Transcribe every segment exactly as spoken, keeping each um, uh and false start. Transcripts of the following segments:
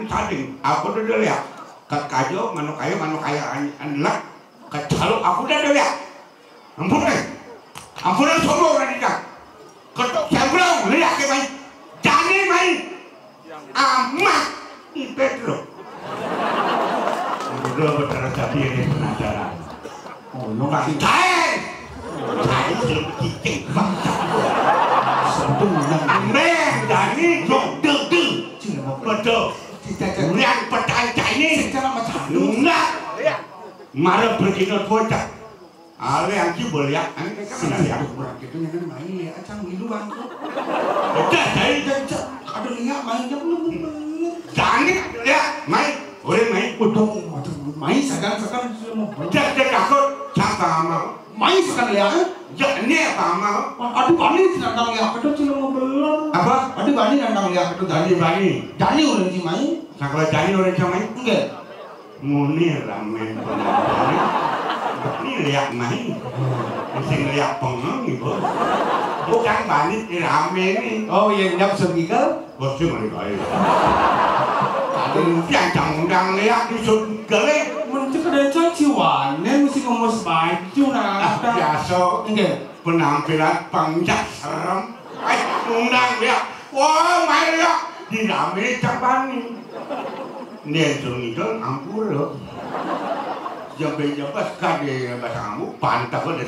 Tading, aku udah lihat. Kakajo, manuk ayo, manuk ayo, an-, anlak. Kacalo, aku udah lihat. Ampun, eh. Ampun, eh, sombong tadi, Kang. Ketok jamblang, lihat ke main. Jani main. Amat. Di Pedro. Udah betara tapi ini penasaran. Oh, no, Kang. Cai. Cai, cicing, Bang. Sentuh, Bang. Ambil, Jani, dong, dong, dong. Cina mau Betul. Cita-cita. Yang petang Cai ini. Secara macam. Enggak. Marah pergi no bocah. Ale aki boleh ya, ane kan ada ya. Orang gitu yang main ya, acang milu bangku. Udah, dari Cak, Cak, ada lihat main jam belum, belum, belum. Jangan ya, main. Boleh main. Udah, udah, main sekarang, sekarang sudah mau. Udah, udah takut, siapa mau? Main sekarang ya, eh? Ya, ini apa mau? Wah, aduh, bani nantang ya, aduh, cuma mau belum. Apa? Aduh, bani nantang ya, aduh, Bani, Bani. Bani udah sih main. Nah, kalau Jani orang sama itu enggak. Muni rame penonton. Ini lihat main. Mesti lihat pengeng ibu. Bukan banit ini rame ini. Oh iya, nyap segigal. Bosnya mari kali. Aduh, yang undang lihat di segigal. Mencek ada caciwane mesti ngemes baju nah. Ah, biasa. Enggak. Penampilan panjang serem. Eh, undang lihat. Wah, main lihat. Di rame cabani. Nen sing ngidul ampura. Jembe jebas kade bahasa kamu pantak udah.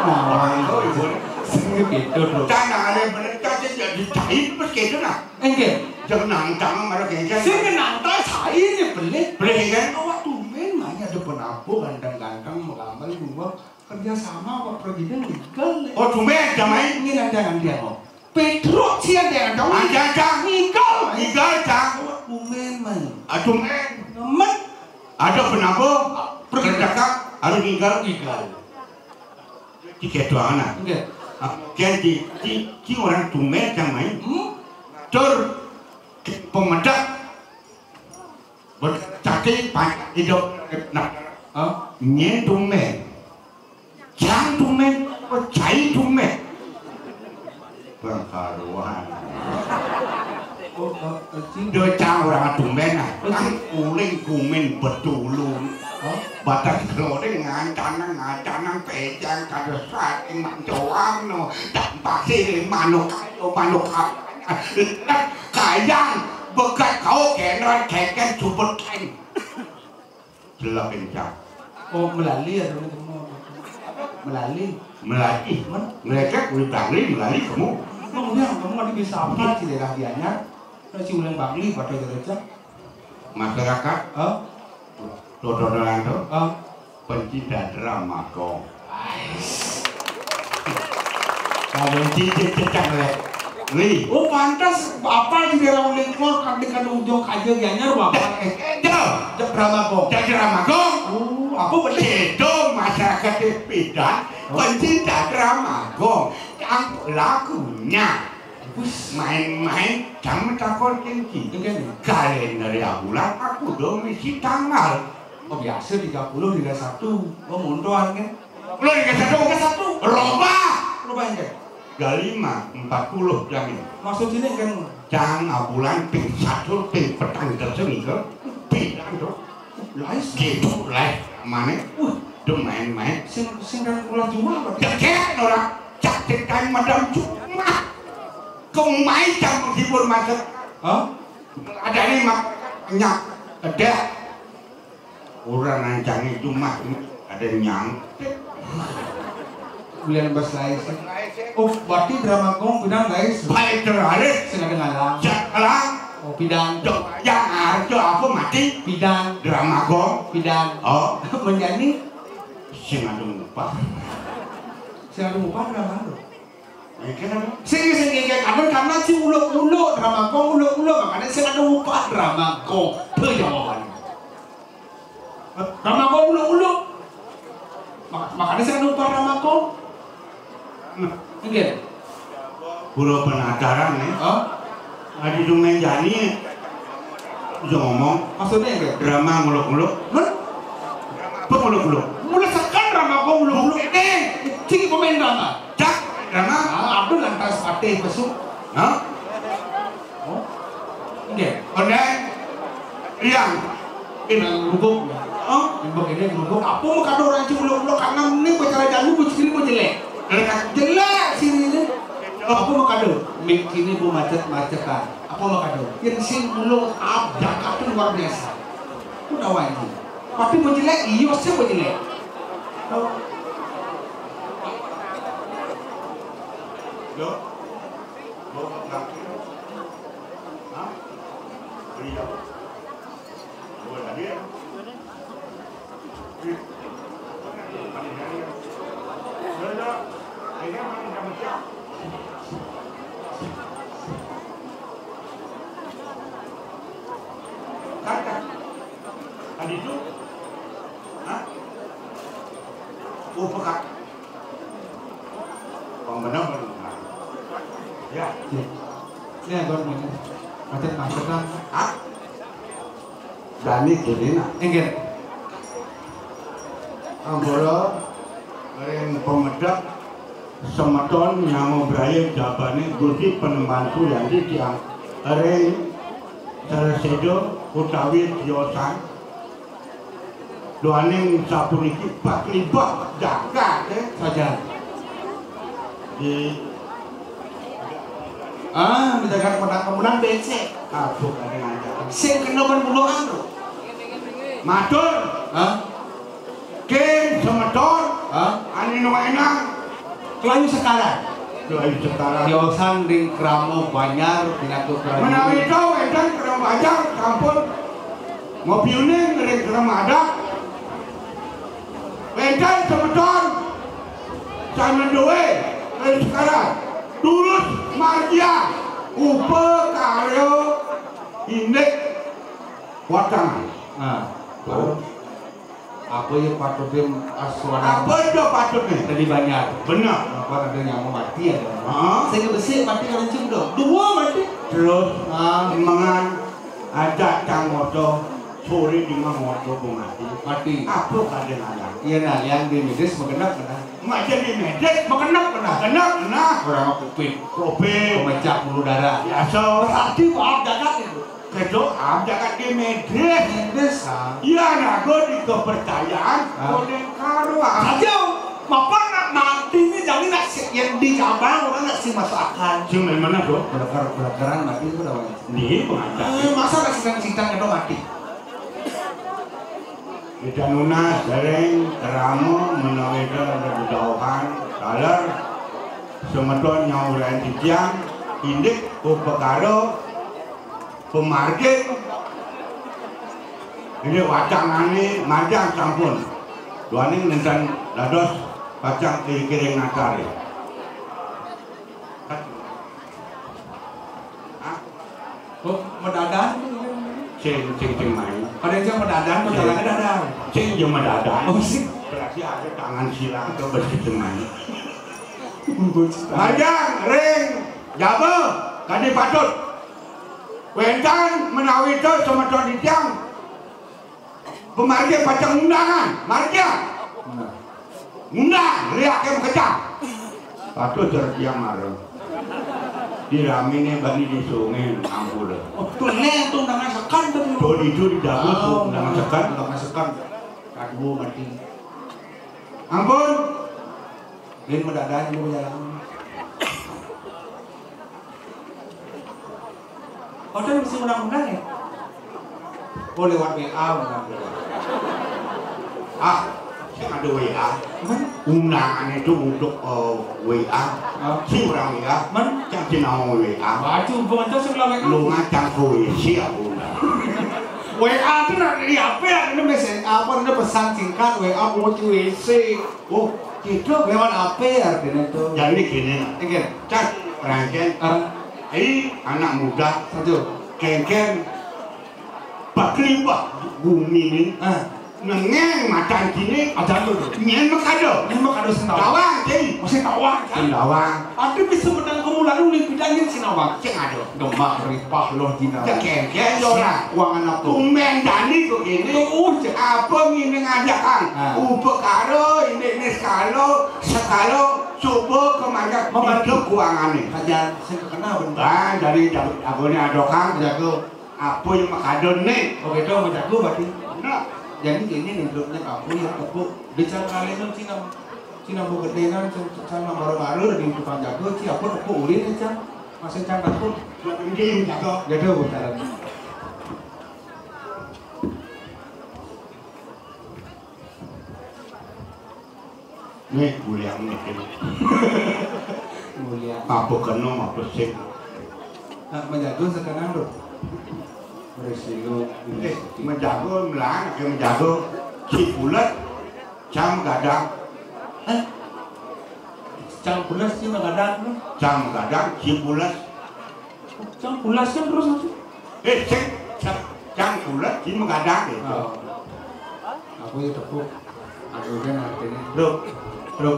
Nah, itu ibu. Sing gitu, Bro. Tanah ada bener kade jadi cair pas gitu nah. Enggak. Jangan nantang marah kayak gitu. Sing nantang cair ya beli. Beli kan? Awak tumben manya ada penapo ganteng-ganteng meramal gua kerja sama apa pergi dia legal. Oh, tumben damai. Ini nanti nanti ya, Bang. Petruk sih ada yang tahu. Ada, ada. Ngigal. Ngigal, Cak. Umen, man. Aduh, men. Nemen. Ada penapa? Pergi. Kerja, Kak. Harus ngigal. Ngigal. Tiga doangan. Enggak. Kian di, di, di orang tumen yang main. Hmm? Tur pemedak. Bercaki panjang hidup. Nah, hah? Nyen tumen. Cang tumen, cai tumen. Bang karuan. Oh, eh, eh, cing. Do cang orang tumen ah. Oh, cing. Kan uling kumin betulung. Hah? Batas kelodeng ngancanang, ngancanang pejang kada saking mancoang no. Tak pasir manuk ayo, manuk ayo. Kayang begat kau kenan keken jubet kain. Jelek kencang. Oh, melali ya, teman-teman. Melali. Melali, men. Mereka kulit Bangli, melali kamu. Emang dia, kamu ada bisa apa di daerah Gianyar? Nah, si Ulang Bangli, pada gereja. Masyarakat. Hah? Dodolan tuh. Hah? Pencinta drama kong. Ais. Kalau cincin cecak lek. Li. Oh, pantas apa di daerah Uling Klor, kan dengan ujung aja Gianyar, Bapak. Eh, eh, jauh. Jek drama kong. Jek drama kong. Oh, apa bener? Itu masyarakat di Pidan, oh, pencinta drama kong. Yang lagunya. Wis. Main-main, jangan takut tinggi. Enggak nih. Kalian dari bulan, aku dong misi tanggal. Oh, biasa tiga puluh, tiga satu. Oh, muntuan kan? Lo tiga satu? Tiga satu. Roba. Roba enggak? Tiga lima, empat puluh jamin. Maksud ini kan? Jangan bulan ping satu, ping petang terseni ke. Pindah tuh. Lais. Gitu, lais. Mana? Wah. Udah main-main. Sing, sing kan ulah cuma apa? Cekek orang. Cak cek kain madam cuma. Kemai jam menghibur masyarakat. Hah? Ada nih mak nyak ada. Orang nancangi cuma ada nyang. Bulan bas lain sih. Oh, berarti drama kong bidan lain sih. Baik terlalu. Sing ada ngalang. Cak ngalang. Oh, bidan. Cok, yang ada apa mati? Bidan. Drama kong. Bidan. Oh. Menyanyi. Sing ada ngupah. Sing ada ngupah drama lo. Sing, sing, sing, karena, karena si uluk-uluk, drama kong uluk-uluk, makanya sing ada upah drama kong. Itu jawabannya. Drama kong uluk-uluk. Mak-, makanya sing ada upah drama kong. Nah, enggak. Guru penasaran nih. Hah? Adi Dumen Jani bisa ngomong. Maksudnya enggak? Drama nguluk-nguluk. Men? Apa nguluk-nguluk? Mulai sekarang drama kong uluk-uluk. Eh, sing pemain drama. Cak, drama. Ah, Abdul lantas ate besuk. Hah? Oh. Enggak. Oke. Yang ini rukuk. Oh, ini begini rukuk. Apa mau kado orang cuma lo lo kanan ini bicara jalu kucing ini mau jelek. Jelek sini ini. Apa mau kado? Mik ini bu macet-macetan. Apa mau kado? Yang sing mulo abjak itu luar biasa. Udah wajib. Tapi mau jelek, iyo sih mau jelek. Tahu? Yo. Mau kaki. Hah? Beli apa? Tadi itu, hah? Oh, pekat. Bang benar, benar. Ya. Ya. Ya, Bang, macam, macam, macam, Bang. Hah? Dani kene nak. Inggih. Anggara ring pamedhek semeton nyama braya jabane Gusti Panembahan Suryanti tiang ring Saleseda utawi tiosan. Duaning sapuniki paklibah jagat, eh. Sajan. Di Ah, menjaga kemenangan, kemenangan becek. Aduh, ada ngajak. Sing kena ban bunuhan tu. Matur. Hah? King semeton. Hah? Ane no enang. Kelayu sekaran. Kelayu sekaran. Tiosan ring krama banjar, pinaka prajurit. Menawi to wenten krama banjar, sampun mapiuning ring krama adat. Wenten semeton sane duwe ring sekaran. Tulus margiang upakarya indik watang. Nah. Tuh. Apa ya patutnya aswara? Apa itu patutnya? Tadi banyak. Benar. Apa ada nyama mati ada? Ha? Sehingga besik mati kalau cium dong. Dua mati. Terus, ah, mengan ada cang moto, sore dengan moto mati. Mati. Apa pada nanya? Iya, nah, yang di medis mengenap kena. Macam di medis mengenap kena. Kenap kena. Orang covid. Covid. Pemecah pembuluh darah. Biasa. Berarti maaf dadak itu. Kedo am jagat di medis. Medis, ah. Iya, nago di kepercayaan. Ah. Konen karo, ah. Saja, mapan nak mati ini jadi nak si, yang di cabang orang nak si masuk akal. Cuma mana, Bro? Belagar-belajaran mati itu dah. Nih, pengajar. Eh, masa nak sidang-sidang itu mati? Ida nunas dereng krama menawi ida ada bedauhan, taler semeton nyauran titiang, indik upakara pamargin. Indik wacangane margiang sampun. Duaning nenten dados pacang kiring-kiring natare. Hah? Oh, medadan. Sing, sing, sing main. Pada yang medadan, sing. Medadan, dadan. Sing, ya medadan. Oh, sing. Berarti ada tangan silang ke bersih main. Margiang, ring, jaba, kadi patut. Wenten menawi to semeton titiang. Pemargi pacang undangan, margi. Nah. Undang, lihat yang kejam. Patut jer tiang mara. Di ramine bani di sungai, ampun. Oh, tuh, nih, tuh, undangan sekan, tuh. Tuh, di itu di dapur, tuh, oh, undangan sekan. Undangan sekan. Kadua mati. Ampun. Lain mendadak, ibu jalan. Padahal mesti undang-undang ya? Oh, lewat W A undang. Ah, sing ada W A. Mana? Undangan itu untuk, eh, W A. Ah. Si orang W A. Mana? Yang si nama W A. Baju, bukan itu sebelah W A. Lu ngacang ke W C aku undang. W A itu nak di apa ya? Ini mesen-, apa, ini pesan singkat, W A mau ke W C. Oh, gitu. Lewat apa ya artinya itu? Jadi gini, nah. Oke. Cak, rangken. Ah. Ai anak muda. Satu. Kengken. Paklimbah bumi ni. Ah. Nengeng matan kini. Aja tu. Nyen makado. Nyen makado sendawang. Tawang, Ki. Masih tawang, kan? Sendawang. Ada bisa menang kamu lalu ni bidangnya sendawang. Cek ada. Demak ripah loh dina. Cek kengken, ya, orang. Wangan apa? Tumben dani kok ini. Oh, cek. Apa ngene ngajakan? Ah. Upakara, ini, ini sekalo, sekalo, coba kemana? Membantu. Itu kuangane. Saja, saya kenal bentar. Ah, jadi jago, jagonya ada, Kang. Jago. Apa yang makadon nih? Oh, gitu, sama jago berarti. Nah, jadi gini nih, grupnya kamu yang tepuk. Di cang kalian tuh cina, cina mau gedenan, cang, cang mau baru-baru di tukang jago, ci apa tepuk ulin ya, cang. Masih cang takut. Buat ini jago. Gitu, bukan. Nih, mulia mikir. Mulia. Apa kena, apa sing? Nah, menjago sekarang, Bro. Bersilu. Eh, menjago, melang, ke menjago. Cipulet, cang gadang. Eh? Cang pules sih, gadang, Bro. Cang gadang, cipulet. Cang pules kan terus, apa? Eh, cek, cek, cang pules, di menggadang gitu. Oh. Aku ya tepuk. Aku kan artinya. Bro, bro.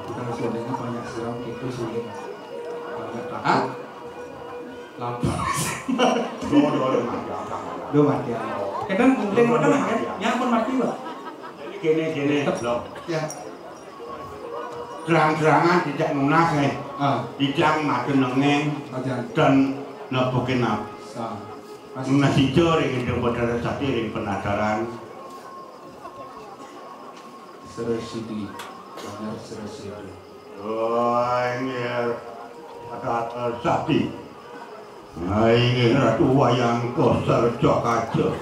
Kita sebenarnya banyak serem gitu, sulit. Banyak takut. Hah? Lapar. Duh, duh, duh, mati, mati. Duh, mati. Kadang kumpulin orang kan, yang pun mati, Pak. Gini, gini, bro. Ya. Terang-terangan tidak nunas, eh. Ah. Tidak makan nengeng. Aja. Dan nepukin apa? Ah. Nunas ijo ring Ida Batara Sakti ring penataran. Sresidi, bener Sresidi. Oh, ini ya, ada, ada Sakti. Nah, ini Ratu Wayang Koster Jokajo.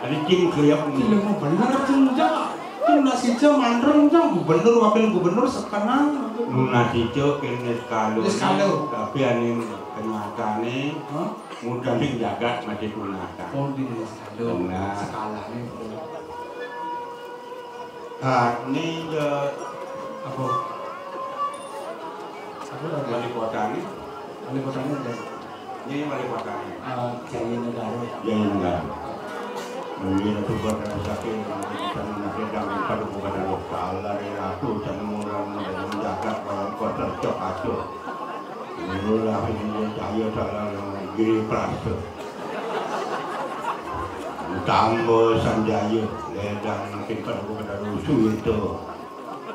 Ada Kim Kliap. Iya, mau bener, Cing, Cak. Kim Nasija mandreng, Cak. Gubernur, wakil gubernur, sekenang. Nunas ijo kene sekali. Wis sekali. Tapi aning kenyataane, hah? Mudaning jagat masih tunasan. Oh, di sekali. Benar. Sekalane, betul. Ah, ini ke apa? Apa lagi? Wali kota ini? Wali kota ini ada. Ini wali kota ini. Ah, Jaya Negara. Jaya Negara. Ini itu buat yang sakit, yang sakit, yang sakit, yang sakit, bukan yang salah, ya, aku jangan murah, murah, menjaga, kalau kota cok, aduh. Inilah ini Jaya, salah, yang Giri Prasa. Tambah Sanjaya, ledang makin pada bukan rusuh itu.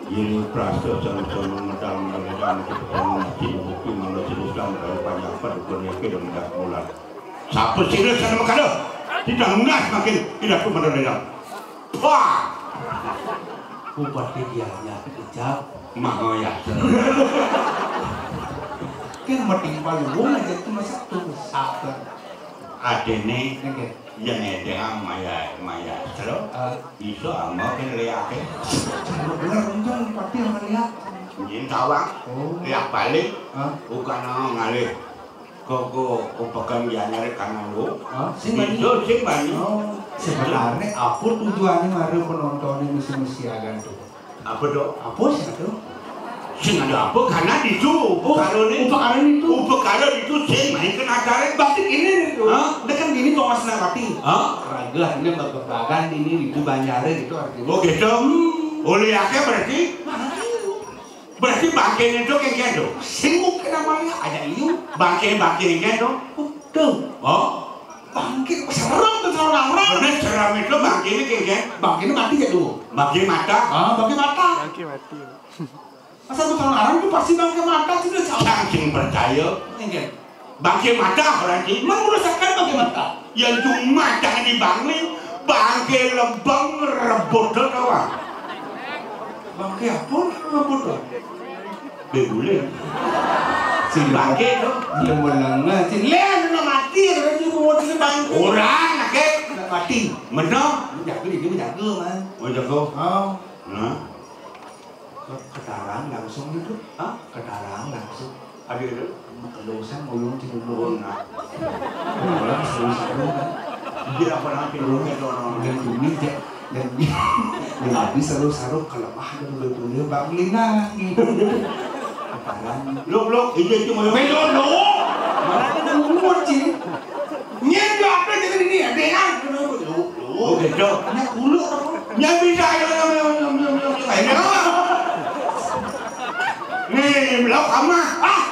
Giri Prasta sama-sama medal, medal, medal, kita sama mati, bukti, manusia Islam, kalau banyak apa, dukun yakin, dan mendak bulan. Siapa sih lu sana makanya? Tidak lunas makin, tidak pun pada ledang. Wah! Bupati Gianyar, kejap. Maha ya. Kan mati paluwung aja tuh, masa tuh sabar. Adene, nggih, yen edeng maya, maya sero, ah, bisa ama kene liake. Bener, untung pati ama liak. Nggih, tawang. Oh. Liak balik. Ah. Bukan ngalih. Kok, kok, kok pegang ya nyari kanan lu. Ah, sing bani. Bisa, sing bani. Oh, sebenarnya apa tujuannya mari penontonnya mesti-mesti agan tuh? Apa, Dok? Apa sih itu? Sing ada apa? Karena itu upakarane. Upakarane itu. Upakara itu sing main kena tarik. Berarti ini nih, Dok. Hah? Dia kan gini, Dok, Mas Narwati. Hah? Raga ini bebagan ini, itu banjare itu artinya. Oh, gitu. Hmm. Oleh akeh berarti? Nah, iya. Berarti bangkene itu kayak gitu. Sing mungkin namanya ada liu. Bangke, bangke kayak gitu. Tuh. Oh. Bangke, serem tuh kalau orang. Bener, serem itu bangke ini kayak gitu. Bangke ini mati ya, tuh. Bangke mata. Ah, bangke mata. Bangke mati. Masa tuh kalau orang tuh pasti bangke mata sih, udah jauh. Saking percaya. Enggak. Bangke mata orang sih. Emang udah sekarang bangke mata? Ya cuma jangan dibangun. Bangke lembang rebut doang. Bangke apa rebut doang? Beguling. Si bangke tuh. Dia menengah. Si Len udah mati, udah di rumah di bangke. Orang, akeh. Udah mati. Menang. Jago, dia menjaga, man. Oh, jago. Oh. Nah. Ke-, ketarang langsung itu. Hah? Ketarang langsung. Ada itu? Kelusan ngulung di dulu. Oh, nah. Orang seru-seru, kan. Dia apa nanti lu gitu, orang. Dan ini, ja-, dan, dan habis seru-seru kelemah dan dulu-dulu Bang Lina, gitu. Ketarang. Lu, lu, itu, itu, lu. Belum, lu. Umur, Cing. Nyen yo apa jadi ini ya? Dengan. Lu, lu. Oh, gitu. Ini dulu. Nyen bisa, ayo, ayo, ayo, ayo, ayo, ayo, ayo. Nih, lo sama. Ah.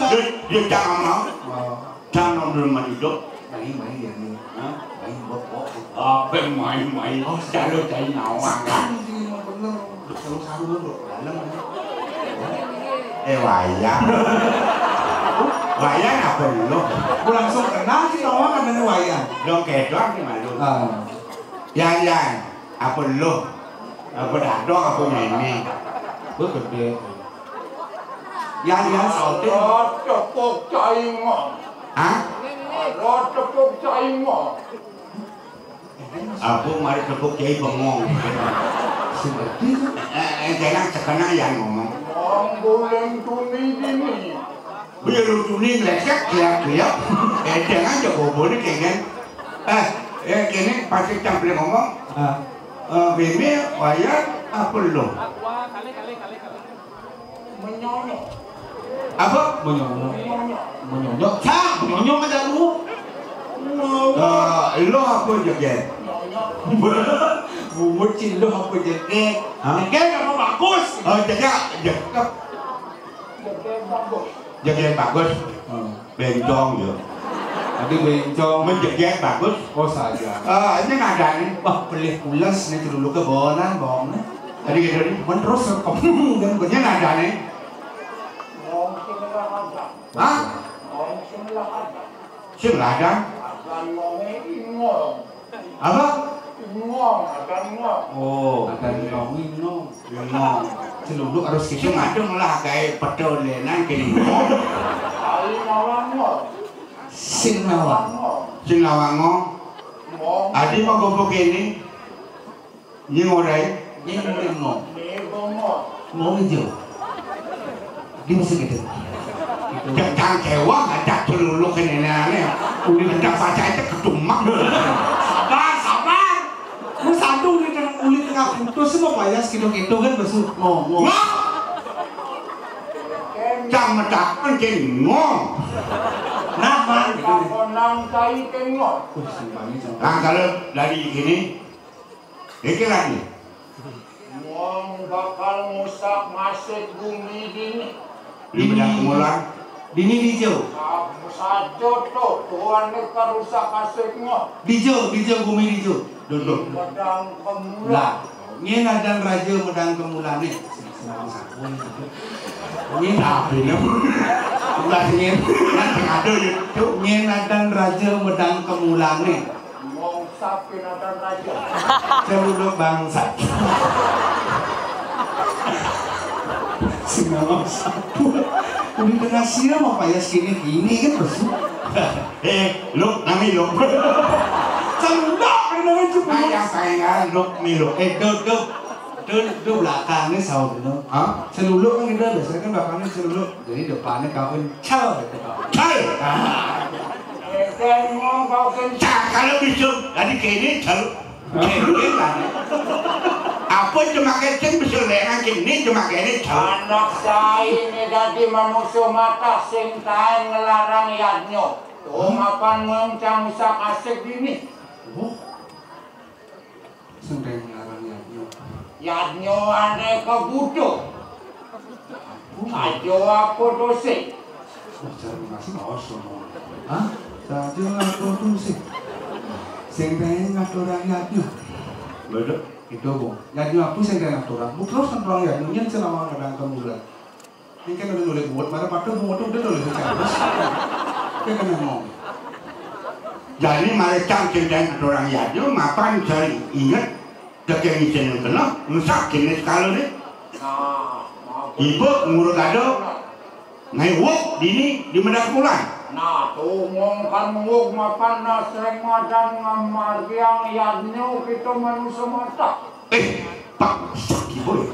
Dia, dia jangan mau. Oh. Jangan dulu mandi, Dok. Main, main ya, nih. Hah? Main, bok, bok. Apa main, main? Oh, jalur dari nawang. Sekarang sih, emang bener. Selalu sarung, Dok. Dalam, ya. Eh, Wayan. Wayan apa lu? Ku langsung kenal sih, Wayan, kan ini Wayan. Dong kedok sih malu. Ah. Yan, Yan, apa lu? Apa dadong, apa meme? Gue gede. Yan, Yan, sautin. Ada tepuk caingan. Hah? Ada tepuk caingan. Aku mari tepuk kiai bengong. Seperti itu. Eh, eh, jangan sekenang yang ngomong. Wong guling tuni dini. Biar lu tuni ngelesek, kiap-kiap. Eh, jangan jago boleh kayak kan. Eh, eh, kene pasti tampil ngomong. Ah. Eh, Bebe, Wayan, apa lu? Menyonyok. Apa? Menyonyok. Menyonyok. Menyonyok. Cak, menyonyok aja lu. Eh, lo apa joget? Nyonyok. Bungut sih lo apa joget? Hah? Joget apa bagus? Oh, joget, joget. Joget bagus. Joget bagus. Hmm. Bencong ya. Tadi bencong. Menjeget bagus. Oh, saja. Ah, ini nadanya. Wah, pelih pules nih, celuluk ke bolan, bawangnya. Tadi gitu nih. Men terus, kan, ini nadanya. Ngong sing lah ada. Hah? Ngong sing lah ada. Sing lah ada. Akan ngomongnya ingong. Apa? Ingong, akan ngong. Oh, akan ngong, ingong. Ingong. Celuluk harus gitu. Sing ada malah kayak pedolenan gini. Kali ngawang ngong. Sing nawang. Sing nawang ngong. Ngong. Adi mau gopo kene. Ini ngorai. Ini ngorai ngong. Ini ngong. Ngong ijo. Dia masih gitu. Jangan kewang aja celuluk ini aneh. Udah baca aja ketumak. Sabar, sabar. Lu satu di tengah kulit tengah putus semua payas gitu-gitu kan, besok ngomong. Ngok. Cang medakan ke ngong. Nah, man. Konang tai ke ngong. Nah, kalau dari ini, iki lagi. Ngong bakal ngusak ngasik bumi dini. Di benda kemulan. Dini dijo. Sajo to, tuan ne karusak kasik ngong. Dijo, dijo bumi dijo. Duduk. Medang kemulan. Lah, ngin adan raja medang kemulan nih. Senang sapu nih. Ngin. Tapi nih. Bukan ngin. Kan ada ya. Ngin adan raja medang kemulan nih. Ngong sapi nonton raja. Saya duduk bangsat. Si ngomong sapu. Udah kena siram apa ya sini gini kan, bos? Eh, lu, nami lu. Celuluk, kan namanya celuluk. Nah, yang saya nggak lu, mi lu. Eh, duduk. Duduk, duduk belakangnya sahur dulu. Hah? Celuluk kan gitu, biasanya kan belakangnya celuluk. Jadi depannya kawin cel gitu, Pak. Cel. Ah. Cel, kalau bisa, tadi kene cel. Kene kan. Apa cuma kecil bisa lengan kene cuma kene cel. Anak saya ini tadi manusia mata sing taen ngelarang yadnya. Tuh, mapan ngoncang usak asik ini. Oh. Sing taen ngelarang yadnya. Yadnya ane kebutuh. Aja apa dosa? Wah, jar Mas Kaos ngomong. Hah? Saja apa dosa? Sing taen ngaturang yadnya. Betul. Itu, Bu. Yadnya apa sing taen ngaturang? Bu, terus ngaturang yadnya, nyen selama kadang kemulan. Ini kan udah nulis buat, mana patut buat udah nulis terus. Dia kena ngomong. Jadi, mari cang ceritain ngaturang yadnya, mapan cari inget. Dek yang izin kena, ngesak jenis kalau nih. Nah, ibu ngurut ada, ngai wuk dini di medak bulan. Nah, tuh ngong kan wuk mapan nasreng madan ngamariang yadnya kita manusia mata. Eh, pak, sak ibu ya.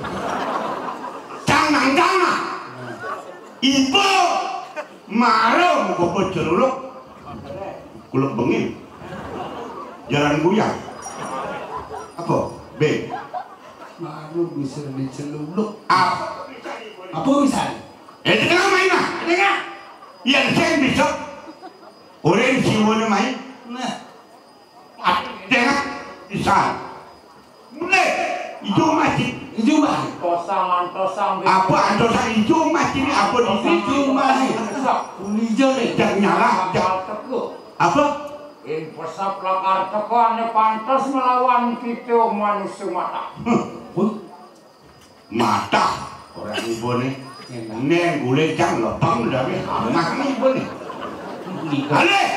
Jangan, jangan. Ibu, marah mau gue celuluk. Kuluk bengin. Jalan Buyang. Apa? B. Manu bisa diceluluk. Apa? Apa bisa? Eh, tengah main lah. Tengah. Yang saya bisa. Orang siwone main. Nah. Tengah bisa. Mulai. Ijo masih. Ijo masih. Tosang, tosang. Apa antosang ijo masih ini apa di sini? Ijo masih. Ijo nih. Jangan nyala. Apa? Yen pesap lakar teko ane pantes melawan kita manusia mata. Huh? Mata orang ibu nih. Neng golek jang lho, pang dari anak ni pun. Ngikel. Alih.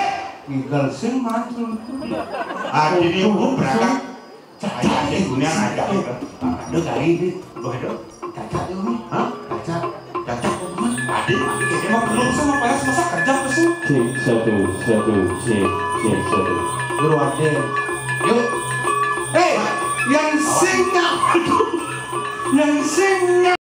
Ngikel sing mantul. Adi ni hukum berangkat. Ayah ni dunia ngajak. Ada kali ni. Bodoh. Cacat tu ni. Hah? Cacat. Cacat tu ni. Adi, adi dia mah belum sama panas masa kerja apa sih? Cek satu, satu, cek, cek satu. Guru ada. Yuk. Hei, yang singa. Yang singa.